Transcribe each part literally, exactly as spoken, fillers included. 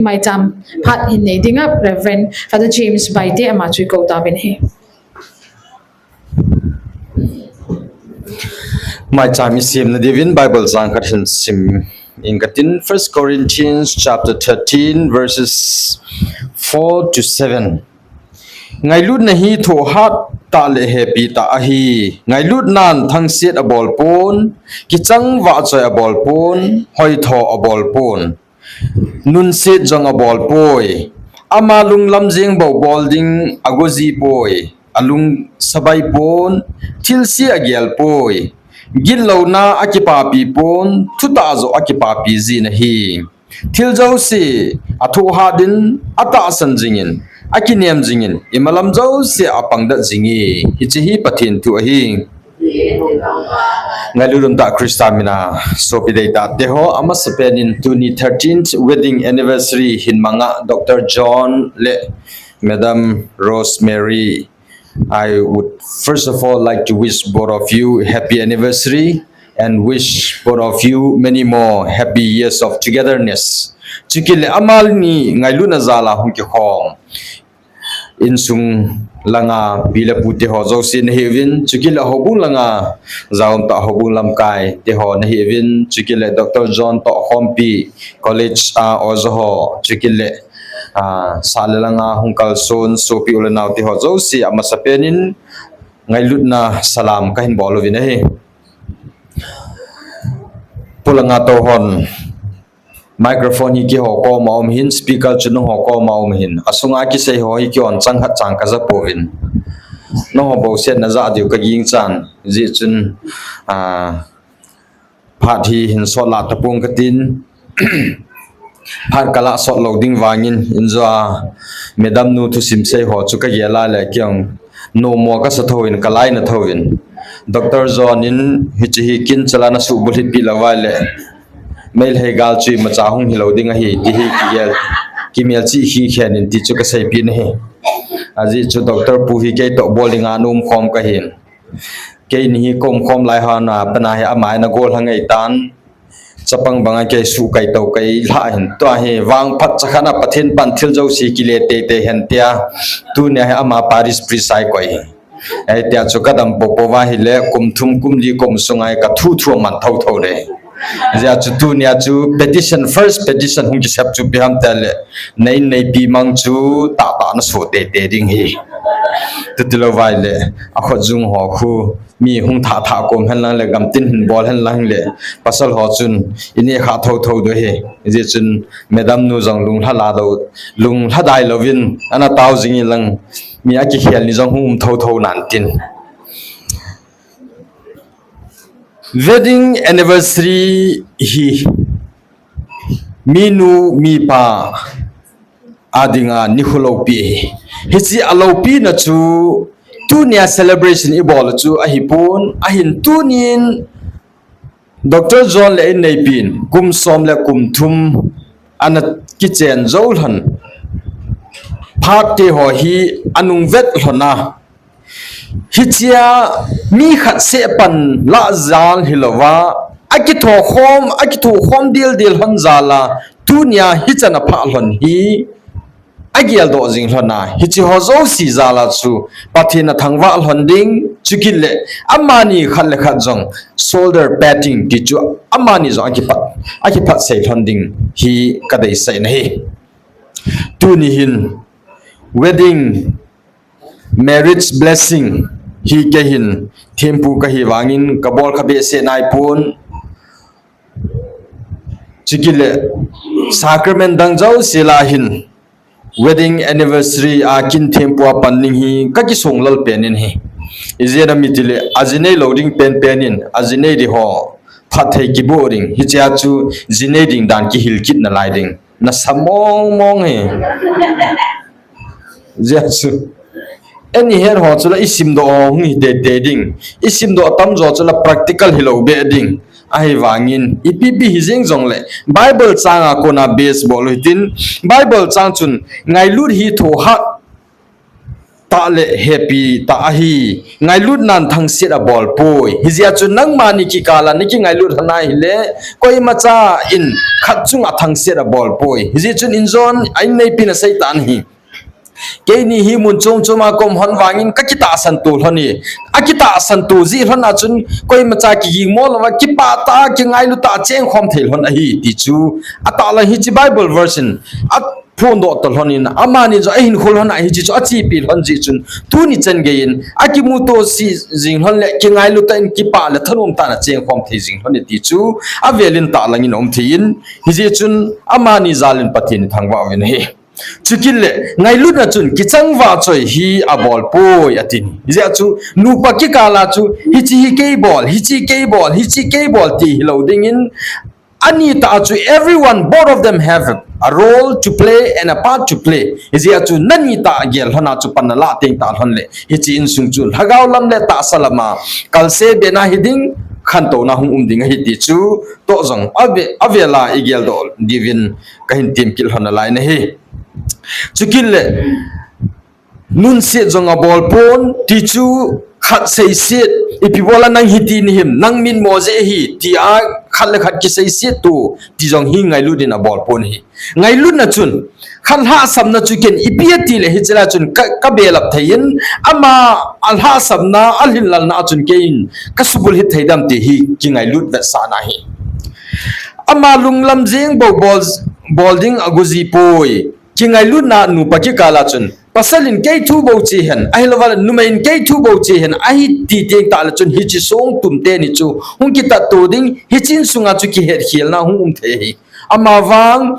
Maicham phat hin nei dinga Reverend Father James Baite ama chu i kou tauvin ahi. Maicham i semna diuvin Bible chang khat hin sim inge katin, First Corinthians chapter thirteen, verses four to seven. Ngailutna hi thohhat tah le hepi tah ahi. Ngailutnan thangsiet abol pon, kichang vahchoi abol pon, hoitho abol pon. Nunsiet jong abol poi. Ama lunglam jeng bou bol ding agoji poi. Alung sabai pon, thilse agel poi. Gitlouna akipapi pon, thutah joh akipapi jin ahi. Thil jouse athohhat in, atahsan jingin, akinem jingin, imalam jouse apangdet jinge. Hiche hi Pathen thu ahi. Ngailut umtah Christa mina sopi deitah teho, amasapen in tuni thirteenth wedding anniversary hin manga Doctor John le Madam Rosemary, I would first of all like to wish both of you happy anniversary and wish both of you many more happy years of togetherness. Chukit le amani ngailutna jal a hung kikhom insung langa pi le pu teho jouse nahiuvin, chukit le houbung langa jaumtah houbung lamkai teho nahiuvin, chukit le Doctor John toh khompi college a oja ho, chukit le, ah, sah le langa hung kalson sopi u le nao teho jouse amasapen in ngailutna salam kahin bol uvin ahi. Polanga tou hon microphone hi keiho koma um ahin, speaker chu nangho koma um ahin. Asunga kisei ho hi keiho chang khat chang kaja pouvin. Nangho bou setna jah diu kagingchan. Hijeh chun, ah, phat hi hin sot lah tapong katin. Phat kalah sot lou ding vangin, injo a Madam nu thusim sei ho chu kagel a le keiho nomo kasa thouvin, kalaina thouvin. Doctor John in hiche hi kin chala nasuh bulhit pi lou vai le, Meitei gal chu imacha hung hilou ding ahi, ti hi kigel, kimelchih khikhen in ti chu kaseipeh in ahi. Ajeh chu Doctor pu hi keitoh bol dinga aumkhom kahin. Keini hi kaumkhom lai hon a, pana hi ama in agol lha ngei tan. Chapang banga kei suhkai tohkai lha hin. Tua hi vangphat chakhat a Pathen pan thil jouse kile teitei hen tia. Tunia hi ama parish priest a ikoi hi. Hitia chu kadam poupou va ahile, kum thum kum li kaum sunga hi kathu thu aman thotho de. Hijeh chun tunia chu petition, first petition hung kisep chu ipi ham tile, na in neipi mang chu tahtah naso teitei ding ahi. Chutilou vai le, akhut jung ho khu mi hung thah thah kom hen lang le, gamtin hin bol hen lang le, pasal ho chun ineh kha thotho diu ahi. Hijeh chun Madam nu jong lunglha la lou, lunglhadai louvin ana tao jing in lang, mi akikhel ni jong hung um thotho nan tin. Wedding anniversary hi minu mipa a dinga nikho loupi ahi. Hiche aloupina chu tunia celebration ibol chu ahipon, ahin tunin Doctor John le inneipin kum som le kum thum ana kichen jou lhon, phat teho hi anung vet lhon a, hichea mi khat seh pan lah jal hilouva, akithokhom, akithokhom dildel lhon jal a, tunia hichan aphah lhon hi ageldoh jing lhon a, hiche ho jouse jal a chu Pathen athangvah lhon ding, chukit le amani khat le khat jong shoulder patting ti chu amani jong akiphat, akiphat sei lhon ding hi kadeisah in ahi. Tuni hin wedding, marriage blessing hi keihin thempu kahi vangin kabol kha behseh naipon. Chukit le sacrament dang jouse lah a hin wedding anniversary a kin thempu a pan ding hi kakisong lal pen in ahi. Ijeh inem itile, aji neilou ding penpen in aji nei ding ho phatthei kiboh ding, hichea chu ji nei ding dan kihil kit nalai ding. Nasa mong mong hi. Hijeh chun, eini het ho chula isimdoh ho hung hi teitei ding. Isimdoh atamjo chula practical hilou beh ding. Ahivangin ipi ipi hijeng jongle Bible chang a kona base bol u hitin, Bible chang chun ngailut hi thohhat tah le hepi tah ahi. Ngailutnan thangsiet abol poi. Hijeh a chu nangma ni kikal a naki ngailut lhon ahile, koimacha in khat chunga thangsiet abol poi. Hijeh chun injon a inneipin asei tan ahi. Keini hi mun chom chom a kaum lhon vangin kakitahsan to lhon e. Akitahsan to jeh lhon a chun koimacha kiging mo louva, kipah tah a, kingailut tah a chengkhom thei lhon ahi ti chu. Atahlang hiche Bible verse in aphondoh to lhon in, amani jong ahin khol lhon a hiche chu achepi lhon jeh chun, tuni chan gei in akimuto se jing lhon le kingailut tah in kipah le thanom tah in achengkhom thei jing lhon e ti chu avel in tahlang in aum thei in, hijeh chun amani jal in Pathen in thangvah uvin ahi. Chukit le, ngailutna chun kichang vahchoi hi abol poi atin. Hijeh a chu, nupa kikal a chu, hiche hi kei bol, hiche kei bol, hiche kei bol ti hilou dingin, ani tah a chu everyone, both of them have a role to play and a part to play. Hijeh a chu, nani tah gel lhon a chu pan nalah teng tah lhon le, hiche insung chu lhagao lam le tahsa lam a kalse bena hiding, khantouna hung um ding ahi ti chu, toh jong ave, avel a igeldoh diuvin kahin temkit lhon nalai ahi. Chukit le, nunsiet jong abol pon, ti chu khat seiset, ipi bol a nang hiti nahim, nang min mo jeh ahi, tia khat le khat kiseiset to, ti jong hi ngailut in abol pon ahi. Ngailutna chun, khat lhahsamna chu ken ipi ati le hiche lai chun ka, kabelap thei in, ama alhahsamna, alhinlelna a chun kei in kasubulhit thei dem ti hi kingailut vetsahna ahi. Ama lunglam jeng bou bol, bol ding ago ji poi. Kingailutna nupa kikal a chun, pasal in kei thu bou che hen, ahilouva le numei in kei thu bou che hen, ahi ti teng tah le chun hiche song tum teni chu hung kitat to ding, hiche insung a chu kihetkhelna hung um thei ahi. Amavang,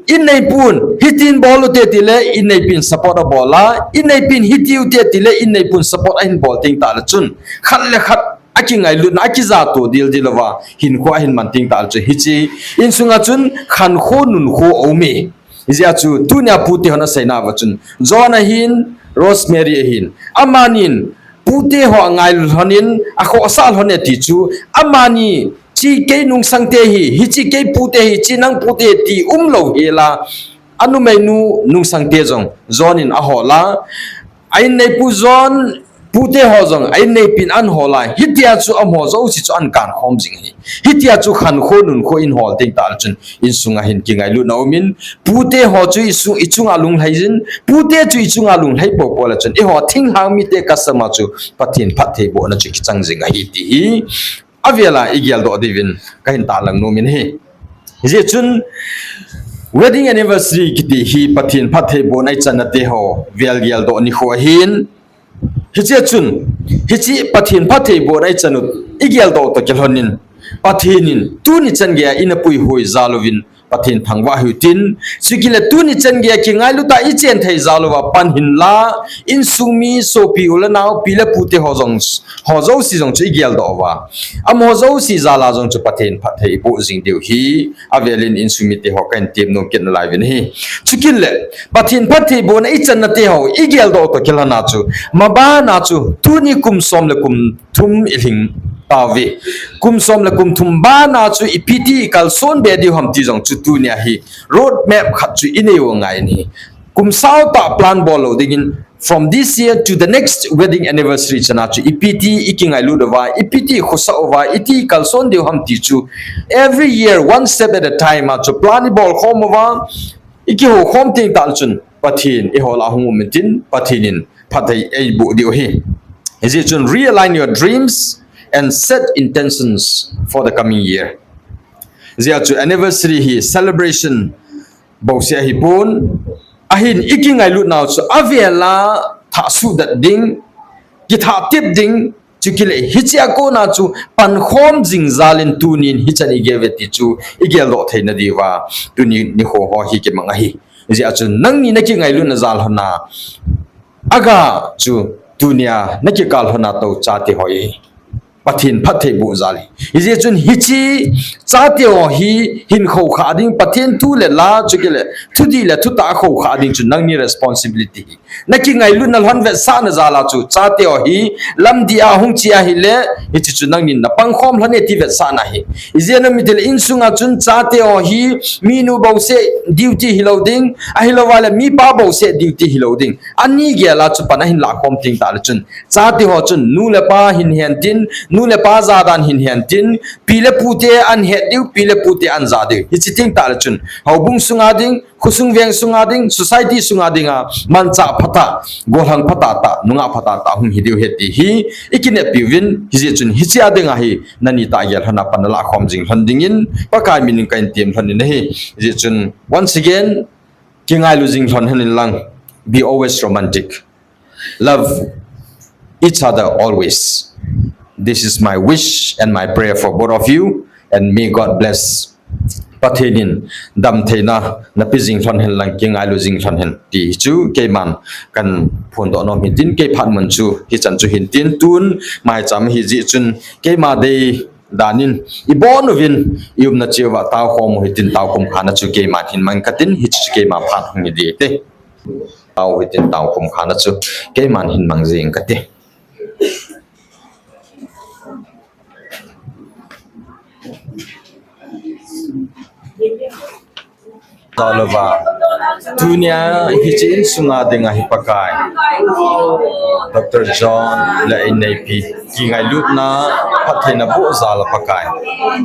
inneipun, hitin bol ute ti le, inneipin support abol a, inneipin hiti ute ti le, inneipun support ahin bol teng tah le chun, khat le khat akingailutna, akija to dildil louva, hinkho ahin man teng tah le chun, hiche insung a chun, khankho nunkho aum e. Hijeh a chu, tunia pute hon aseina uva chun, John ahin, Rosemary ahin, amanin, pute ho angailut lhon in, akhohsah lhon e ti chu, amani, hiche kei nungsang te hi, hiche kei pute hi, hiche nang pute ti umlou hel a, anumeinu nungsang te jong, John in ahol a, a inneipu John, pute ho jong, a inneipin ahin hol a, hitia chu amaho jouse chu ahin kankhom jing ahi. Hitia chu khankho nunkho in hol teng tah le chun, insung a hin kingailutna um in, pute ho chu isu-, ichunga lunglhai jin, pute chu ichunga lunglhai poupou le chun, eiho thinglhang mite kasama chu, Pathen phattheibohna chu kichang jing ahi ti hi. Avel a igeldoh diuvin kahin tahlang nom in ahi. Hijeh chun wedding anniversary kiti hi Pathen phattheibohna ichanna teho vel geldoh nikho ahin. Hiche chun, hiche Pathen phattheibohna ichan u igeldoh toh kilhon in, Pathen in tuni chan gei a ina puihoi jal uvin, Pathen thangvah hiu tin, chukit le tuni chan gei a kingailut a ichen thei jal uva pan hinla, insung mi sopi u le nao, pi le pute ho jong, ho jouse jong chu igeldoh uva, amaho jouse jal a jong chu Pathen phatthei iboh jing diu hi, avel in insung mite ho kahin temnom kit nalai uvin ahi. Chukit le, Pathen phattheibohna ichanna teho igeldoh toh kilhon a chu, maban a chu, tuni kum som le kum thum ilhing tauve. Kum som le kum thum ban a chu ipi ti ikalson be diu ham ti jong chu tunia hi road map khat chu inei u angai in ahi. Kum sao tah plan bol lou dingin from this year to the next wedding anniversary chan a chu ipi ti ikingailut uva, ipi ti ikhosah uva, iti ikalson diu ham ti chu every year one step at a time a chu plan ibol khom uva, ikihou khom teng tah le chun Pathen eiho lah a hung um in tin Pathen in phatthei eiboh diu ahi. Hijeh chun realign your dreams and set intentions for the coming year. Hijeh a chu anniversary hi celebration bouseh ahipon, ahin ikingailut nau chu avel a thah suhdet ding, kithah tep ding, chukit le hiche a kona chu pankhom jing jal in tunin hichan igel uve ti chu igeldoh theina diuva tuni nikho ho hi kimang ahi. Hijeh a chu nangni nakingailutna jal lhon a, aga chu tunia nakikal lhon a tou chate ho hi Pathen phattheiboh jal ahi. Hijeh chun hiche chate ho hi hin khoukhah ding, Pathen thu le la, chukit le thudih le thutah khoukhah ding chu nangni responsibility ahi. Nakingailutna lhon vetsahna jal a chu chate ho hi lamdih a hung che ahile, hiche chu nangnin napangkhom lhon e ti vetsahna ahi. Ijeh inem itile insunga chun chate ho hi minu bouseh duty hilou ding, ahilouva le mipa bouseh duty hilou ding. Ani gel a chu pan ahin lahkhom teng tahle chun, chate ho chun nu le pa hin hen tin, nu le pa jadan hin hen tin, pi le pute an het diu, pi le pute an ja diu. Hiche teng tahle chun, houbung sunga ding, khosung veng sunga ding, society sunga dinga manchah phatah, gollhang phatah tah, nungah phatah tah hung hi diu ahi ti hi ikineppi uvin, hijeh chun hiche a dinga hi nani tah gel lhon a pan nalahkhom jing lhon dingin Pakai minin kahin tem lhon in ahi. Hijeh chun once again, kingailu jing lhon hen inlang, be always romantic. Love each other always. This is my wish and my prayer for both of you, and may God bless. Pathen in damtheina napeh jing lhon hen lang, kingailu jing lhon hen ti chu keiman kahin phondoh nom ahin tin, kei phat mun chu hichan chu ahin tin, tun maicham ahijeh chun keima dei danin ibon uvin iumna cheh uva taokhom u hitin, taokhum khana chu keiman hin mang katin, hichu keima phat hung hi ding ahi. Tao hitin, taokhum khana chu keiman hin mang jing kate. Talouva, tunia hiche insunga dinga hi Pakai, Doctor John le inneipi kingailutna phattheina boh jal a Pakai,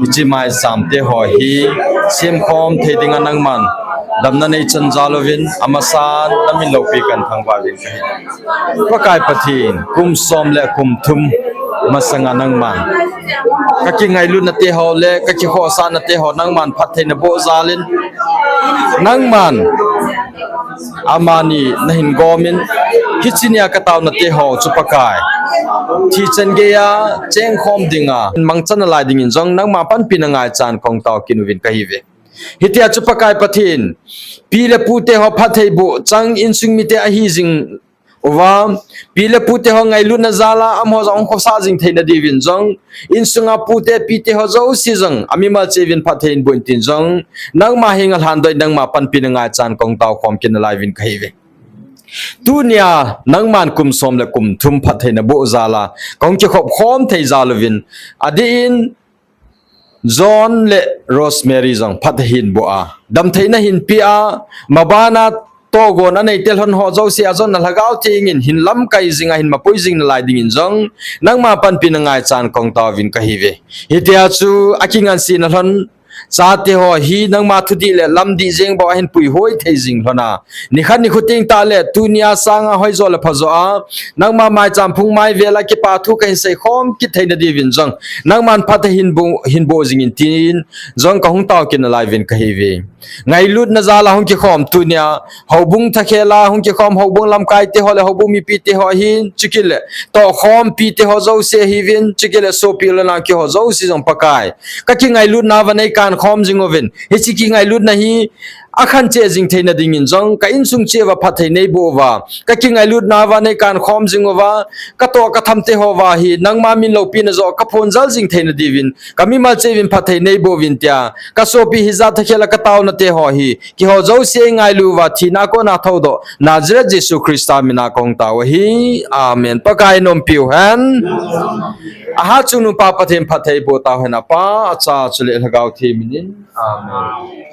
hiche maicham te ho hi semkhom thei dinga nangman damna neichan jal uvin, amasan namin loupi kahin thangvah uvin kahi. Pakai Pathen, kum som le kum thum masanga nangman kakingailutna te ho le kakikhohsahna te ho nangman phattheina boh jal in, nangman amani nahin gom in, hiche nia kataona te ho chu Pakai, thi chan geiya chengkhom dinga mangchan nalai dingin jong nangma panpina ngaichan kahung tao kit uvin kahiuve. Hitia chu Pakai Pathen, pi le pu te ho phattheiboh chang insung mite ahi jing uva, pi le pu te ho ngailutna jal a amaho jong hung khosah jing theina diuvin jong, insunga pu te pi te ho jouse jong amimal cheh uvin phatthei in boh in tin jong, nangma henga lhandoh in nangma panpina ngaichan kahung taokhom kit nalai uvin kahiuve. Tunia nangman kum som le kum thum phattheina boh jal a kahung kikhop khom thei jal uvin, adeh in John le Rosemary jong phatthei hin boh a, damtheina hin pe a, mabana tohgon anei te lhon ho jouse a jong na Lhagao Theng in hin lamkai jing a hin mapui jing nalai dingin jong, nangma panpina ngaichan kahung tao uvin kahiuve. Hitia chu akingansena lhon chate ho hi nangma thudih le lamdih jeng bou a hin puihoi thei jing lhon a, nikhat nikho teng tahle tunia sanga hoijo le phajo a, nangma maicham phung mai vel a kipa thu kahin seikhom kit theina diuvin jong, nangman phatthei hin boh, hin boh jing in tin jong kahung tao kit nalai uvin kahiuve. Ngailutna jal a hung kikhom tunia, houbung thakhel a hung kikhom houbung lamkai te ho le houbung mipi te ho ahin, chukit le tohkhompi te ho jouse ahiuvin, chukit le sopi u le nao keiho jouse jong Pakai, kakingailutna uva neikan khom jing uvin, hiche kingailutna hi akhan cheh jing theina dingin jong, ka insung cheh uva phatthei neiboh uva, kakingailutna uva neikan khom jing uva, katoh katham te ho uva hi nangma min loupina joh kaphon jal jing theina diuvin, kamimal cheh uvin phatthei neiboh uvin tia, kasopi hijat thakhel a kataona te ho hi, keiho jouse eingailu uva thina a kona thoudoh Nazareth Jesu Christa mina kahung tao ahi. Amen. Pakai in umpiu hen. Ahat chungnungpa Pathen phatthei boh tao hen, Apa, Acha chule Lhagao Theng minin. Amen.